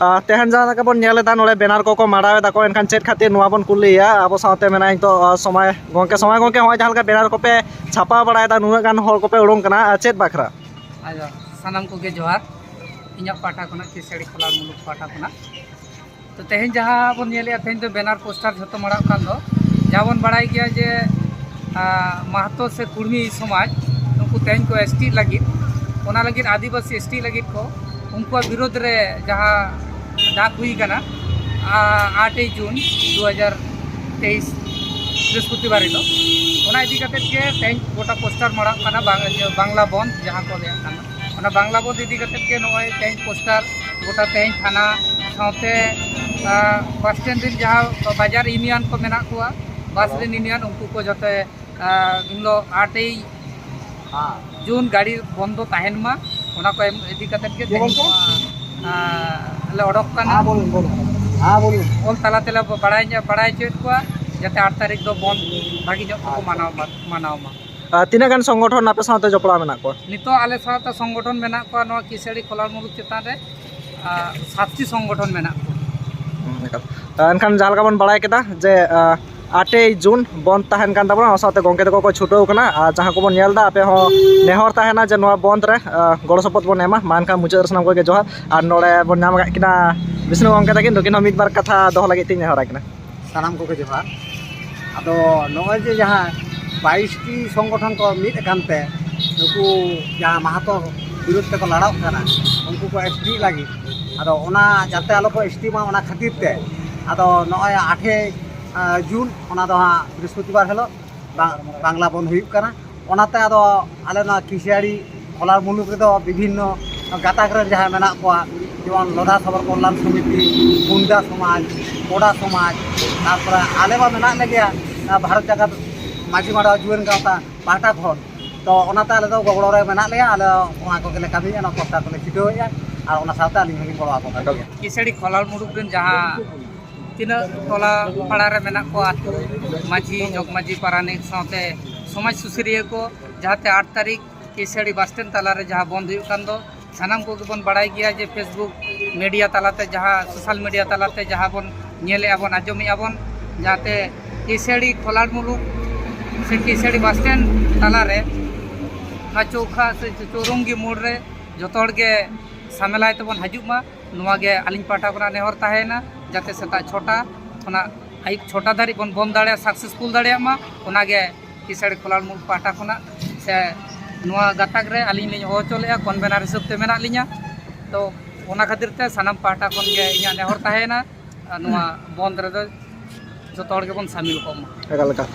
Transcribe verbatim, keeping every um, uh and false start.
ᱟᱨ ᱛᱮᱦᱮᱧ ᱡᱟᱦᱟᱸ ᱞᱮᱠᱟ ᱵᱚᱱ ᱧᱮᱞ ᱮᱫᱟ, ᱱᱚᱰᱮ ᱵᱮᱱᱟᱨ ᱠᱚᱠᱚ ᱢᱟᱰᱟᱣ ᱮᱫᱟ ᱠᱚ, ᱮᱱᱠᱷᱟᱱ ᱪᱮᱫ ᱠᱷᱟᱹᱛᱤᱨ ᱱᱚᱣᱟ ᱵᱚᱱ ᱠᱩᱞᱤᱭᱮᱭᱟ? ᱟᱵᱚ ᱥᱟᱶᱛᱮ ᱢᱮᱱᱟᱭᱟ ᱱᱤᱛᱚᱜ, ᱟᱨ ᱥᱚᱢᱟᱭ ᱜᱚᱝᱠᱮ᱾ ᱥᱚᱢᱟᱭ ᱜᱚᱝᱠᱮ, ᱦᱚᱸᱜᱼᱚᱭ ᱡᱟᱦᱟᱸ ᱞᱮᱠᱟ ᱵᱮᱱᱟᱨ ᱠᱚᱯᱮ ᱪᱷᱟᱯᱟ ᱵᱟᱲᱟᱭᱮᱫᱟ, ᱱᱩᱱᱟᱹᱜ ᱜᱟᱱ ᱦᱚᱲ ᱠᱚᱯᱮ ᱩᱰᱩᱝ ᱠᱟᱱᱟ, ᱟᱨ ᱪᱮᱫ ᱵᱟᱠᱷᱨᱟ? ᱟᱫᱚ ᱥᱟᱱᱟᱢ ᱠᱚᱜᱮ ᱡᱚᱦᱟᱨ, ᱤᱧᱟᱹᱜ ᱯᱟᱦᱴᱟ ᱠᱷᱚᱱᱟᱜ, ᱠᱤᱥᱟᱹᱲᱤ ᱠᱷᱚᱞᱟᱞ ᱢᱩᱞᱩᱠ ᱯᱟᱦᱴᱟ ᱠᱷᱚᱱᱟᱜ᱾ ᱛᱚ ᱛᱮᱦᱮᱧ ᱡᱟᱦᱟᱸ ᱵᱚᱱ ᱧᱮᱞᱮᱫᱼᱟ, ᱛᱮᱦᱮᱧ ᱫᱚ ᱵᱮᱱᱟᱨ ᱯᱳᱥᱴᱟᱨ ᱡᱷᱚᱛᱚ ᱢᱟᱲᱟᱜ ᱠᱟᱱ ᱫᱚ, ᱡᱟᱦᱟᱸ ᱵᱚᱱ ᱵᱟᱲᱟᱭ ᱜᱮᱭᱟ ᱡᱮ, ᱟᱸ, ᱢᱟᱦᱟᱛᱚ ᱥᱮ ᱠᱩᱲᱢᱤ ᱥᱚᱢᱟᱡᱽ, ᱱᱩᱠᱩ ᱛᱮᱦᱮᱧ ᱠᱚ ᱮᱥ ᱴᱤ ᱞᱟᱹᱜᱤᱫ, ᱚᱱᱟ ᱞᱟᱹᱜᱤᱫ ᱟᱹᱫᱤᱵᱟᱹᱥᱤ ᱮᱥ ᱴᱤ ᱞᱟᱹᱜᱤᱫ ᱠᱚ, ᱩᱱᱠᱩᱣᱟᱜ ᱵᱤᱨᱳᱫᱷ ᱨᱮ ᱡᱟᱦᱟᱸ ᱰᱟᱠ ᱦᱩᱭ ᱠᱟᱱᱟ, ᱟ-, ᱟᱴᱮᱭ ᱡᱩᱱ ᱫᱩ ᱦᱟᱡᱟᱨ ᱛᱮᱭᱤᱥ, ᱵᱨᱤᱦᱚᱥᱯᱚᱛᱤᱵᱟᱨ ᱦᱤᱞᱳᱜ, ᱚᱱᱟ ᱤᱫᱤ ᱠᱟᱛᱮᱫ ᱜᱮ ᱛᱮᱦᱮᱧ ᱜᱚᱴᱟ ᱯᱳᱥᱴᱟᱨ ᱢᱟᱲᱟᱜ ᱠᱟᱱᱟ, ᱵᱟᱝ-, ᱤᱭᱟᱹ, ᱵᱟᱝᱞᱟ ᱵᱚᱱᱫᱷ ᱡᱟᱦᱟᱸ ᱠᱚ ᱞᱟᱹᱭᱟᱜ ᱠᱟᱱᱟ, ᱚᱱᱟ ᱵᱟᱝᱞᱟ ᱵᱚᱱᱫᱷ ᱤᱫᱤ ᱠᱟᱛᱮᱫ ᱜᱮ ᱱᱚᱜᱼᱚᱭ ᱛᱮᱦᱮᱧ ᱯᱳᱥᱴᱟᱨ ᱜᱚᱴᱟ ᱛᱮᱦᱮᱧ ᱛᱷᱟᱱᱟ ᱥᱟᱶᱛᱮ, ᱟ, ᱵᱟᱥ ᱥᱴᱮᱱᱰ ᱨᱮᱱ ᱡᱟᱦᱟᱸ ᱵᱟᱡᱟᱨ ᱤᱭᱩᱱᱤᱭᱚᱱ ᱠᱚ ᱢᱮᱱᱟᱜ ᱠᱚᱣᱟ, ᱵᱟᱥ ᱨᱮᱱ ᱤᱭᱩᱱᱤᱭᱚᱱ, ᱩᱱᱠᱩ ᱠᱚ ᱡᱚᱛᱚ, ᱟ, ᱩᱱ ᱦᱤᱞᱳᱜ ᱟᱴᱮᱭ ᱦᱮᱸ᱾ ᱡᱩᱱ ᱜᱟᱹᱰᱤ ᱵᱚᱱᱫᱚ ᱛᱟᱦᱮᱱ ᱢᱟ, ᱚᱱᱟ ᱠᱚ ᱮᱢ ᱤᱫᱤ ᱠᱟᱛᱮᱫ ᱜᱮ ᱪᱮᱫ ᱛᱮᱦᱮᱧ ᱵᱚᱱᱫᱚ? ᱱᱚᱣᱟ, ᱟ, ᱞᱮ ᱚᱰᱚᱠ ᱠᱟᱱᱟ᱾ ᱦᱮᱸ, ᱵᱚᱞᱩᱱ, ᱵᱚᱞᱩᱱ᱾ ᱦᱮᱸ, ᱵᱚᱞᱩᱱ᱾ ᱚᱞ ᱛᱟᱞᱟ ᱛᱮᱞᱮ ᱵᱟᱲᱟᱭ, ᱵᱟᱲᱟᱭ ᱦᱚᱪᱚᱭᱮᱫ ᱠᱚᱣᱟ, ᱡᱟᱛᱮ ᱟᱴ ᱛᱟᱹᱨᱤᱠᱷ ᱫᱚ ᱵᱚᱱᱫ ᱵᱷᱟᱹᱜᱤ ᱧᱚᱜ ᱛᱮᱠᱚ ᱟᱪᱪᱷᱟ᱾ ᱢᱟᱱᱟᱣ ᱢᱟ, ᱢᱟᱱᱟᱣ ᱢᱟ᱾ ᱟᱨ ᱛᱤᱱᱟᱹᱜ ᱜᱟᱱ ᱥᱚᱝᱜᱚᱴᱷᱚᱱ ᱟᱯᱮ ᱥᱟᱶᱛᱮ ᱡᱚᱯᱲᱟᱣ ᱢᱮᱱᱟᱜ ᱠᱚᱣᱟ? ᱱᱤᱛᱚᱜ ᱟᱞᱮ ᱥᱟᱶᱛᱮ ᱥᱚᱝᱜᱚᱴᱷᱚᱱ ᱢᱮᱱᱟᱜ ᱠᱚᱣᱟ ᱱᱚᱣᱟ ᱠᱤᱥᱟᱹᱲᱤ ᱠᱷᱚᱞᱟᱞ ᱢᱩᱞᱩᱠ ᱪᱮᱛᱟᱱ ᱨᱮ, ᱟᱨ ᱥᱟᱛᱴᱤ ᱥᱚᱝᱜᱚᱴᱷᱚᱱ ᱢᱮᱱᱟᱜ ᱠᱚᱣᱟ᱾ ᱦᱩᱸ, ᱮᱠᱟᱞ᱾ ᱟᱨ ᱮᱱᱠᱷᱟᱱ ᱡᱟᱦᱟᱸ ᱞᱮᱠᱟ ᱵᱚᱱ ᱵᱟᱲᱟᱭ ᱠᱮᱫᱟ ᱡᱮ, ᱟᱨ ᱟᱴᱮᱭ ᱡᱩᱱ ᱵᱚᱱᱫ ᱛᱟᱦᱮᱱ ᱠᱟᱱ ᱛᱟᱵᱚᱱᱟ, ᱚᱱᱟ ᱥᱟᱶᱛᱮ ᱜᱚᱢᱠᱮ ᱛᱟᱠᱚ ᱠᱚ ᱪᱷᱩᱴᱟᱹᱣ ᱠᱟᱱᱟ᱾ ᱟᱨ ᱡᱟᱦᱟᱸ ᱠᱚᱵᱚᱱ ᱧᱮᱞ ᱮᱫᱟ, ᱟᱯᱮ ᱦᱚᱸ ᱱᱮᱦᱚᱨ ᱛᱟᱦᱮᱱᱟ ᱡᱮ ᱱᱚᱣᱟ ᱵᱚᱱᱫ ᱨᱮ, ᱟᱨ, ᱜᱚᱲᱚ ᱥᱚᱯᱚᱦᱚᱫ ᱵᱚᱱ ᱮᱢᱟ᱾ ᱢᱟ ᱮᱱᱠᱷᱟᱱ ᱢᱩᱪᱟᱹᱫ ᱨᱮ ᱥᱟᱱᱟᱢ ᱠᱚᱜᱮ ᱡᱚᱦᱟᱨ᱾ ᱟᱨ ᱱᱚᱰᱮ ᱵᱚᱱ ᱧᱟᱢ ᱟᱠᱟᱫ ᱠᱤᱱᱟ ᱵᱤᱥᱱᱩ ᱜᱚᱢᱠᱮ ᱛᱟᱹᱠᱤᱱ, ᱱᱩᱠᱤᱱ ᱦᱚᱸ ᱢᱤᱫ ᱵᱟᱨ ᱠᱟᱛᱷᱟ ᱫᱚᱦᱚ ᱞᱟᱹᱜᱤᱫ ᱛᱤᱧ ᱱᱮᱦᱚᱨ ᱟᱠᱤᱱᱟ᱾ ᱥᱟᱱᱟᱢ ᱠᱚᱜᱮ ᱡᱚᱦᱟᱨ᱾ ᱟᱫᱚ ᱱᱚᱜᱼᱚᱭ ᱡᱮ ᱡᱟᱦᱟᱸ ᱵᱟᱭᱤᱥ ᱴᱤ ᱥᱚᱝᱜᱚᱴᱷᱚᱱ ᱠᱚ ᱢᱤᱫ ᱟᱠᱟᱱ ᱛᱮ, ᱱᱩᱠᱩ ᱡᱟᱦᱟᱸ ᱢᱟᱦᱟᱛᱚ ᱵᱤᱨᱩᱫᱷ ᱛᱮᱠᱚ ᱞᱟᱲᱟᱣᱚᱜ ᱠᱟᱱᱟ, ᱩᱱᱠᱩ ᱠᱚ ᱮᱥ ᱴᱤ ᱞᱟᱹᱜᱤᱫ, ᱟᱫᱚ ᱚᱱᱟ ᱡᱟᱛᱮ ᱟᱞᱚ ᱠᱚ ᱮᱥ ᱴᱤ ᱢᱟ, ᱚᱱᱟ ᱠᱷᱟᱹᱛᱤᱨ ᱛᱮ ᱟᱫᱚ ᱱᱚᱜᱼᱚᱭ ᱟᱴᱮᱭ ᱟᱨ, ᱡᱩᱱ, ᱚᱱᱟ ᱫᱚ ᱦᱟᱸᱜ ᱵᱨᱤᱦᱚᱥᱯᱚᱛᱤᱵᱟᱨ ᱦᱤᱞᱳᱜ ᱵᱟᱝ-, ᱵᱟᱝᱞᱟ ᱵᱚᱱᱫᱷ ᱦᱩᱭᱩᱜ ᱠᱟᱱᱟ᱾ ᱚᱱᱟᱛᱮ ᱟᱫᱚ ᱟᱞᱮ ᱱᱚᱣᱟ ᱠᱤᱥᱤᱭᱟᱲᱤ ᱠᱷᱚᱞᱟᱨ ᱢᱩᱞᱩᱠ ᱨᱮᱫᱚ ᱵᱤᱵᱷᱤᱱᱱᱚ ᱜᱟᱛᱟᱠ ᱨᱮᱱ ᱡᱟᱦᱟᱸᱭ ᱢᱮᱱᱟᱜ ᱠᱚᱣᱟ, ᱡᱮᱢᱚᱱ ᱞᱚᱫᱷᱟ ᱥᱚᱵᱚᱨ ᱠᱚᱞᱞᱟᱱ ᱥᱚᱢᱤᱛᱤ, ᱜᱩᱱᱰᱟ ᱥᱚᱢᱟᱡᱽ, ᱠᱚᱰᱟ ᱥᱚᱢᱟᱡᱽ, ᱛᱟᱨᱯᱚᱨᱮ ᱟᱞᱮ ᱢᱟ ᱢᱮᱱᱟᱜ ᱞᱮᱜᱮᱭᱟ, ᱟᱨ ᱵᱷᱟᱨᱚᱛ ᱡᱟᱠᱟᱛ ᱢᱟᱹᱡᱷᱤ ᱢᱟᱰᱣᱟ ᱡᱩᱣᱟᱹᱱ ᱜᱟᱶᱛᱟ ᱯᱟᱦᱴᱟ ᱠᱷᱚᱱ᱾ ᱛᱚ ᱚᱱᱟᱛᱮ ᱟᱞᱮ ᱫᱚ ᱜᱚᱲᱚ ᱨᱮ ᱢᱮᱱᱟᱜ ᱞᱮᱭᱟ, ᱟᱞᱮ ᱚᱱᱟ ᱠᱚᱜᱮᱞᱮ ᱠᱟᱹᱢᱤᱭᱮᱫᱼᱟ, ᱱᱚᱣᱟ ᱯᱨᱚᱪᱟᱨ ᱠᱚᱞᱮ ᱪᱷᱩᱴᱟᱹᱣᱮᱫᱼᱟ, ᱟᱨ ᱚᱱᱟ ᱥᱟᱶᱛᱮ ᱟᱹᱞᱤᱧ ᱦᱚᱸᱞᱤᱧ ᱜᱚᱲᱚ ᱟᱠᱚ ᱠᱟᱱ ᱜᱮᱭᱟ᱾ ᱠᱤᱥᱟᱹᱲᱤ ᱠᱷᱚᱞᱟᱞ ᱢᱩᱞᱩᱠ ᱨᱮᱱ ᱡᱟᱦᱟᱸ ᱛᱤᱱᱟᱹᱜ ᱴᱚᱞᱟ ᱯᱟᱲᱟ ᱨᱮ ᱢᱮᱱᱟᱜ ᱠᱚᱣᱟ, ᱟᱹᱛᱩ ᱢᱟᱹᱡᱷᱤ, ᱡᱚᱜᱽ ᱢᱟᱹᱡᱷᱤ, ᱯᱟᱨᱟᱱᱤᱠ ᱥᱟᱶᱛᱮ ᱥᱚᱢᱟᱡᱽ ᱥᱩᱥᱟᱹᱨᱤᱭᱟᱹ ᱠᱚ, ᱡᱟᱦᱟᱸᱛᱮ ᱟᱴ ᱛᱟᱹᱨᱤᱠᱷ ᱠᱤᱥᱟᱹᱲᱤ ᱵᱟᱥ ᱥᱴᱮᱱᱰ ᱛᱟᱞᱟᱨᱮ ᱡᱟᱦᱟᱸ ᱵᱚᱱᱫ ᱦᱩᱭᱩᱜ ᱠᱟᱱ ᱫᱚ, ᱥᱟᱱᱟᱢ ᱠᱚᱜᱮ ᱵᱚᱱ ᱵᱟᱲᱟᱭ ᱜᱮᱭᱟ ᱡᱮ Facebook media ᱛᱟᱞᱟᱛᱮ, ᱡᱟᱦᱟᱸ social media ᱛᱟᱞᱟᱛᱮ ᱡᱟᱦᱟᱸ ᱵᱚᱱ ᱧᱮᱞᱮᱜᱼᱟ ᱵᱚᱱ, ᱟᱸᱡᱚᱢᱮᱜᱼᱟ ᱵᱚᱱ, ᱡᱟᱛᱮ ᱠᱤᱥᱟᱹᱲᱤ ᱠᱷᱚᱞᱟᱲ ᱢᱩᱞᱩᱠ ᱥᱮ ᱠᱤᱥᱟᱹᱲᱤ bus stand ᱛᱟᱞᱟᱨᱮ ᱚᱱᱟ ᱪᱳᱣᱠᱷᱟ ᱥᱮ ᱪᱳᱨᱚᱝᱜᱤ ᱢᱳᱲ ᱨᱮ ᱡᱚᱛᱚ ᱦᱚᱲ ᱜᱮ ᱥᱟᱢᱮᱞᱟᱭ ᱛᱮᱵᱚᱱ ᱦᱤᱡᱩᱜ ᱢᱟ᱾ ᱱᱚᱣᱟ ᱜᱮ ᱟᱹᱞᱤᱧ ᱯᱟᱦᱴᱟ ᱠᱷᱚᱱᱟᱜ ᱱᱮᱦᱚᱨ ᱛᱟᱦᱮᱸᱭᱮᱱᱟ, ᱡᱟᱛᱮ ᱥᱮᱛᱟᱜ ᱪᱷᱚᱴᱟ ᱠᱷᱚᱱᱟᱜ ᱟᱹᱭᱩᱵ ᱪᱷᱚᱴᱟ ᱫᱷᱟᱹᱨᱤᱡ ᱵᱚᱱ ᱵᱚᱱᱫ ᱫᱟᱲᱮᱭᱟᱜᱼᱟ, successful ᱫᱟᱲᱮᱭᱟᱜ ᱢᱟ᱾ ᱚᱱᱟᱜᱮ ᱠᱤᱥᱟᱹᱲᱤ ᱠᱷᱚᱞᱟᱲ ᱢᱩᱞᱩᱠ ᱯᱟᱦᱴᱟ ᱠᱷᱚᱱᱟᱜ ᱥᱮ ᱱᱚᱣᱟ ᱜᱟᱛᱟᱠ ᱨᱮ ᱟᱹᱞᱤᱧ ᱞᱤᱧ ᱦᱚᱦᱚ ᱦᱚᱪᱚ ᱞᱮᱫᱼᱟ, convener ᱦᱤᱥᱟᱹᱵ ᱛᱮ ᱢᱮᱱᱟᱜ ᱞᱤᱧᱟ᱾ ᱛᱚ, ᱚᱱᱟ ᱠᱷᱟᱹᱛᱤᱨ ᱛᱮ ᱥᱟᱱᱟᱢ ᱯᱟᱦᱴᱟ ᱠᱷᱚᱱ ᱜᱮ ᱤᱧᱟᱹᱜ ᱱᱮᱦᱚᱨ ᱛᱟᱦᱮᱸᱭᱮᱱᱟ, ᱱᱚᱣᱟ ᱵᱚᱱᱫ ᱨᱮᱫᱚ ᱡᱚᱛᱚ ᱦᱚᱲ ᱜᱮᱵᱚᱱ ᱥᱟᱢᱤᱞ ᱠᱚᱜ ᱢᱟ᱾ ᱮᱠᱟᱞ, ᱮᱠᱟᱞ᱾